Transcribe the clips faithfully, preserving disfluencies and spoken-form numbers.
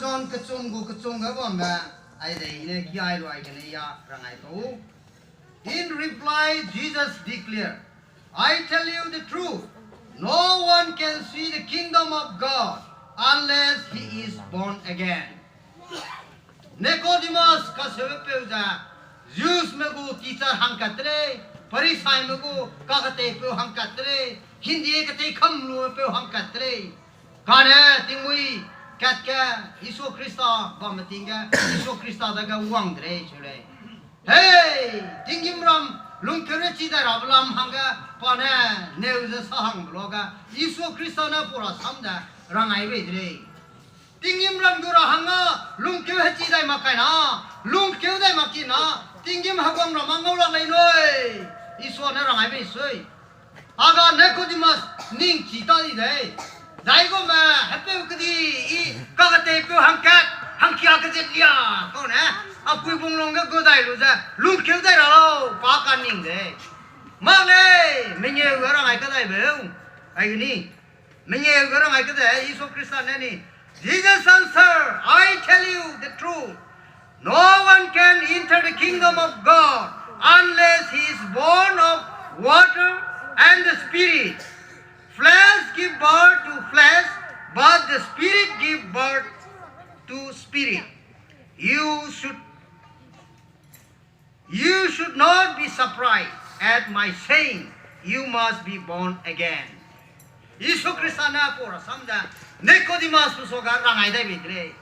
John kechum gu kechum ge bambe, ai dei ne ki ai luai gene ya rangai kau. In reply, Jesus declared, I tell you the truth, no one can see the kingdom of God unless he is born again. Nicodemus kaseube peu ze, Jewsme gu teacher hangkat te lei, Pharisaime gu kaketeipeu hangkat te lei, hingde ketei kam lupeu hangkat te lei. Kane tingmui kat ge Jisu Khrista bamme ting ge, Jisu Khrista dage wang de lei cheu lei. Hei, tinggîmram lungkeu rechi dai rabe lam hangge pa ne neu ze sa hangbe luage, Jisu Khrista ne pau rasam ze rangai bei de lei. Tinggîmram gu ra hangge lungkeu hechi dai mak kai na, lungkeu dai mak ki na, tinggîm heguangram a ngau lak lei nui, Isua ne rangai bei sui. Aga Nicodemus ning chi ta di dei. Daigume hepeu kedi i kaketeipeu hangkat, hangkia kezet lia kau ne, a pui bunglung ge gu dai lu ze, lungkeu dai ra lau, pa ka ning dei. Mak lei, mengeu ge rangai kadai beu. Aigeni, mengeu ge rangai kadai, Jisu Khrista ne ni. Jesus answered, I tell you the truth. No one can enter the kingdom of God unless he is born of water and the Spirit. Flesh give birth to flesh, but the Spirit give birth to spirit. You should, you should not be surprised at my saying, you must be born again. Jisu Khrista ne pau rasam ze Nicodemus pe suage rangai dai bei de lei.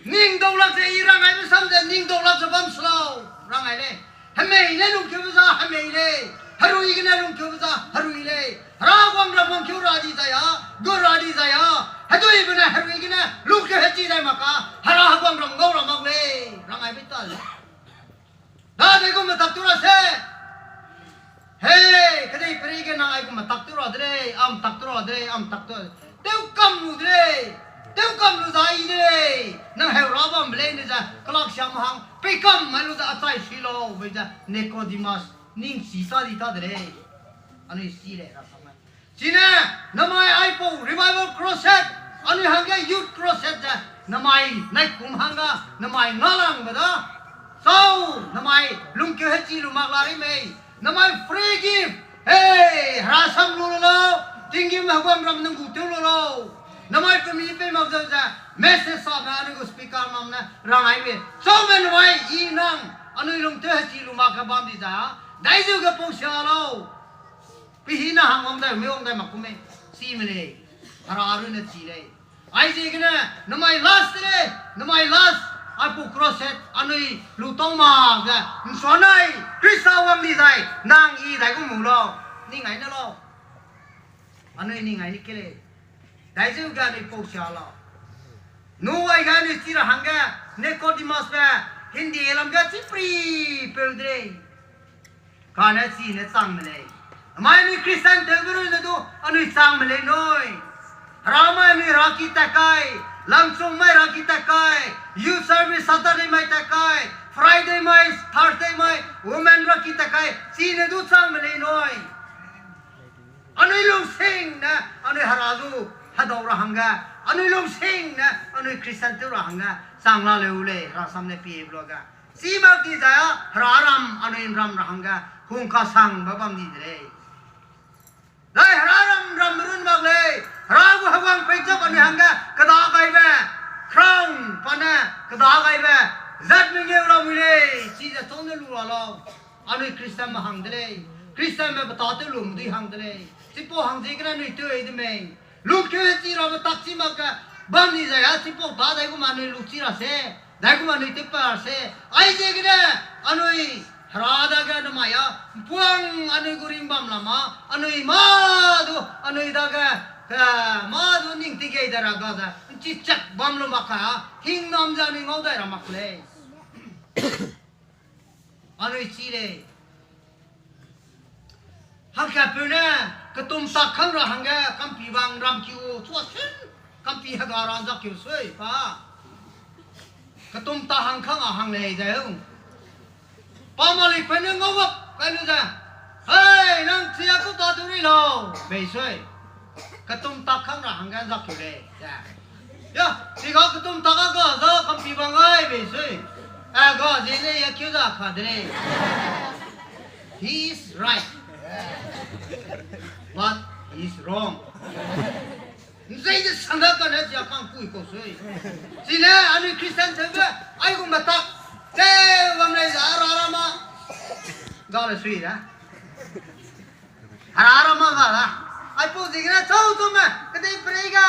Ning dau lak ze i rangaibe sam ze ning dau lak ze bam se lau, rangai lei. Hemei ne lungkeube za hemei lei. Herui gene lungkeube za herui lei. Hera guangram wangkeu ra di zai a, gu ra di zai a, heduibe ne herui gene lungkeu hechi dai mak ka, Hera heguangram ngau ra mak lei, rangai bei ta lei. Dadei gu metak tew ra se. Hei, kedei peri ge nang aigum metak tew ra de lei, a metak tew ra de lei, a metak tew. Tew kam lu de lei. Tew kam lu zai de lei. Nang heu ra bambe lei ne ze, kelak siam hang, pei kam mai lu ze achai sui lau, bei ze Nicodemus, ning chi sa di ta de lei. Anui si lei ra sam lei. Chine, namai aipau Revival Crusade, anui hangge Youth Crusade ze, namai naikum hangga, namai ngalangbe da. Sau, namai lungkeu hechi lu mak la rei mei. Namai free gift. Hei, hera sam lu lu lau, tinggîm heguangram nang gu tew lu lau. Namai pemi pei mak zeu ze, message sabe anui gu speaker mam ne rangai be. Chaume namai i nang, anui lungtew hechi lu mak ge bam di za. Daizeu ge pau sia lau. Pehî ne hang wang dai, me wang dai mak ku mei. Chime lei. Hera runne chi lei. Aiziegene, namai last de lei, namai last, aipau crusade, anui lu tau ma ge, nsuanai, Khrista wang di zai, nang i dai gu mu lau, ning ai ne lau. Anui ning ai ne ke lei. Daizeu ge anui pau sia lau. Nu ai ge anui chi ra hangge, Nicodemus be, Hindi lam ge chipri peu de lei. Kane chine changme lei. Namai anui Christian tewbe runne du, anui changme lei nui. Hera mai anui raki tat kai, langchung mai raki tat kai, youth service Saturday mai tat kai, Friday mai, Thursday mai, women raki tat kai, chine du changme lei nui. Anui lungsing ne, anui hera du, hedau ra hangge, anui lungsing ne, anui Christian tew ra hangge, chang la leu lei, hera sam ne pie blo ge. Chi mak di zai a, hera ram, anui ram ra hangge, hung kasangbe bam di de lei. Zai hera ram, ram run mak lei, hera gu heguang peichap anui hangge, keda gaibe, crown, pa ne, keda gaibe, zat mengeu lamui lei, chize chau ne lu ra lau. Anui Christianme hang de lei, Christianme pe tâtew lume dui hang de lei, chipau hang ziegene anui tew ei de mei. Lungkeu hechi rabe tak chi mak ge, bam di zai a chipau tâ daigum anui lu chi ra se, daigum anui tew pa se, aiziegene, anui, hera dage namai a, mpuang anui gu ring bam lam a, anui mâ du, anui dage, eh, mâ du ning tigei de ra ga ze, nchi chak bam lu mak ka, hingnam ze anui ngau dai ra mak lei. Anui chi lei. Hangkatpeu ne, ketum tak kang ra hangge, kampi bang ram kiu, chua sen, kampi hega ra nzak kiu sui, pa. Ketum tak hang kang a hang lei zai u. Pa malikpeu ne ngau wak kai lu ze. Hei, nang chi a ku ta tu ri lau, bei sui. Ketum tak kang ra hangge nzak kiu lei, ze. Ya, chiga ketum Be sui. A ga zene ya keu da ka de lei. He is right. But he is wrong. Nzei de sangga kane zia kang kui kau sui. Chine anui Christian tewbe, aigum batak. Te wang lei za ra ra ma. Ga le sui da. Hera ra ma ga la. Aipau ziegene chau chau me, kedei perei ga,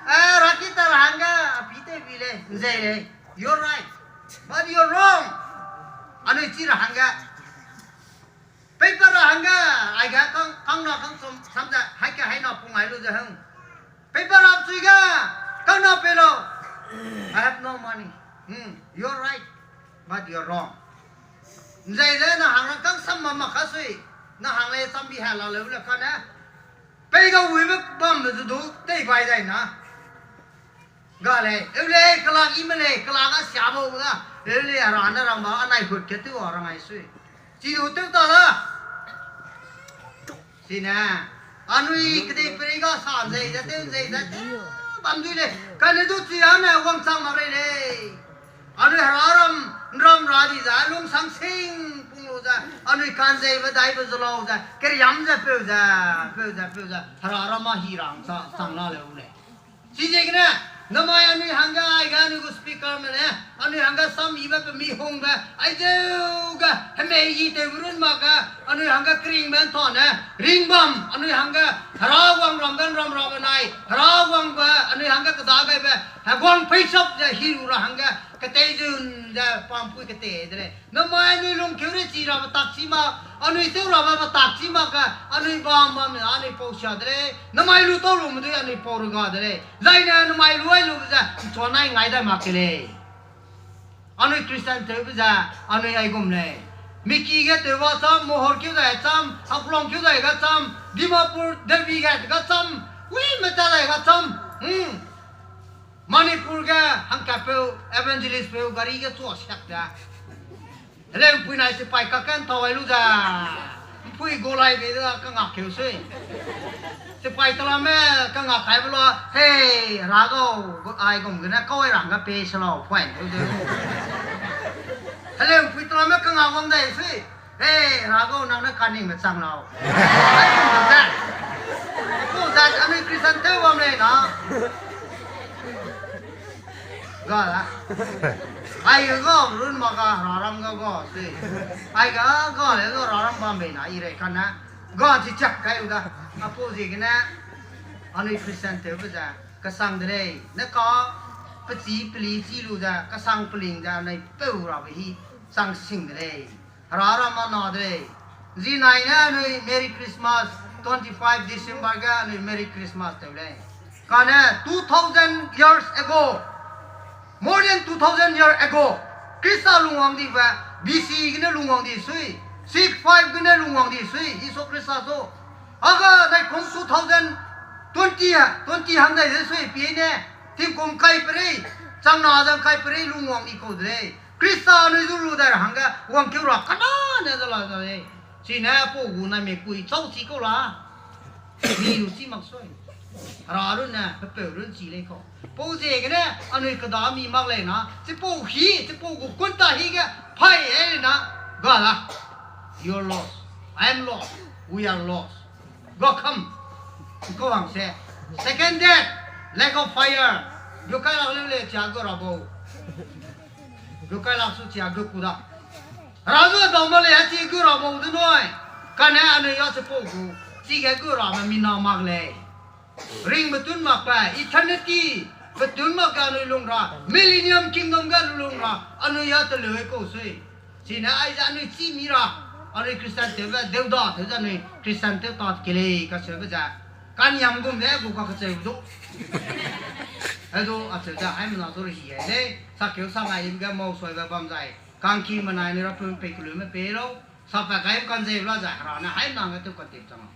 eh, rakita ra hangge, a pi te bi lei, nzei lei. You're right, but you're wrong. Anui chi ra hangge. Paper ra hangge, aige kang, kang na kang chum, sam ze, haike hai na pung ai lu ze hang. Paper ra chui ga, kang na pe lau. I have no money. Hmm, you're right, but you're wrong. Nzei ze na hang rang kang sam ma mak ka sui, na hang lei cham bi ha la leu le kane. Pei ga wibe bambe zu du tei bai dai na. Ga lei, eu lei, kelak i me lei, kelak a sia bau da. Eu lei, a ra ne rang ba, anai hut ke tew a rang ai sui. Chi du tew ta da. Chine, anui kedei perei ga sa nzei ze, tew nzei ze, tew bam dui lei. Kane du chi ane wangchang mak rei lei. Anui hera ram, nram ra di ze, lungsang sing pung lu ze, anui kanzeibe daibe ze lau ze, keriam ze peu ze, peu ze, peu ze, hera ram a hi rang sa, sang la leu lei. Chiziegene, namai anui hangge aige anui gu speakerme ne, anui hangge sam yibe pemi hungbe, aizeu ge, hemei yi tewbe run mak ge, anui hangge keringbe ntane, ringbam, anui hangge, hera wang ram ge nram rabe nai, hera wangbe, anui hangge keda gaibe, heguang peisap ze hi lu ra hangge, ketei zun ze pampui kete de lei. Namai anui lungkeu re chi rabe tak chi mak, anui tew rabe tak chi mak ge, anui bam bam ne anui pau sia de lei. Namai lu tau lume dui anui pau rega de lei. Zaine namai lu ai lube ze, nchua nai ngai dai mak ke lei. Anui Christian tewbe ze, anui aigum lei. Miki ge tewba cham, Mohor keu dai cham, Haflong keu dai ga cham, Dimapur Devi ge ga cham, wi meta dai ga cham. Hmm. Manipur ge hangkatpeu, evangelist peu gari ge chua siak ze. Heleu mpui nai sipai kaken tau ai lu ze. Mpui golai bei de kangak keu sui. Sipai telame kangak kaibe lua, hei, hera gau, aigum gene kau ai rang ge pe se lau, point lu ze. Heleu mpui telame kangak wang dai sui. Hei, hera gau nang ne kaningme chang lau. Aigum ze. Apu ze anui Christian tew bam lei na. Ga la. Ai ga ga run mak ga hera ram ga ga sui. Ai ga ga le ga hera ram bam bei na i rei kane. Ga chi chak kai u da. Apu ziegene anui Christian tewbe ze kesang de lei. Ne ka pechi peli chi lu ze kesang peling ze anui peu rabe hi chang sing de lei. Hera ram a na de lei. Zi nai ne anui Merry Christmas, twenty-five December ge anui Merry Christmas tew lei. Kane two thousand years ago, more than two thousand years ago, Khrista lungwang dibe, B C gene lungwang di sui, six five gene lungwang di sui, Jisu Khrista su. Aga nai kum two thousand twenty, twenty hang dai de sui, pie ne, tingkum kai perei, chang na zang kai perei lungwang di kau de lei. Khrista anui zu lu dai ra hangge wangkeu ra kena ne ze la ze lei. Chine pau gu naimik kui chau chi kau la. Mi lu chi mak sui. Hera runne, pepeu run chi lei kau. Pau ziegene anui keda mi mak lei na, chipau hi, chipau gu kunta hi ge, pai e na, ga la. You're lost. I am lost. We are lost. Ga kam. Kau hang se. Second death, lake of fire. Gu kai lak leu lei chia gu ra bau. Gu kai lak su chia gu ku da. Hera zu dau ma lei a chi gu ra bau de nui. Kane anui a chipau gu. Chige gu rabe mina mak lei. Ring betun mak pe, eternity betun mak ge anui lung ra, Millennium Kingdom ge anui lung ra, anui a teleu kau sui. Chine aize anui chî mi ra, anui Christian tewbe deu da, tewze anui Christian tew ta ke lei kacheube ze. Kaniam gum ne gu kakacheu du. Hedu acheu ze haimena du rehi ai lei, sakeu sangai dim ge mau suaibe bam zai. Kangki menai anui rapeu pei kelume pei lau, sapat kai kanzei la zai, Hera ne haimena ge tew katip chang lau.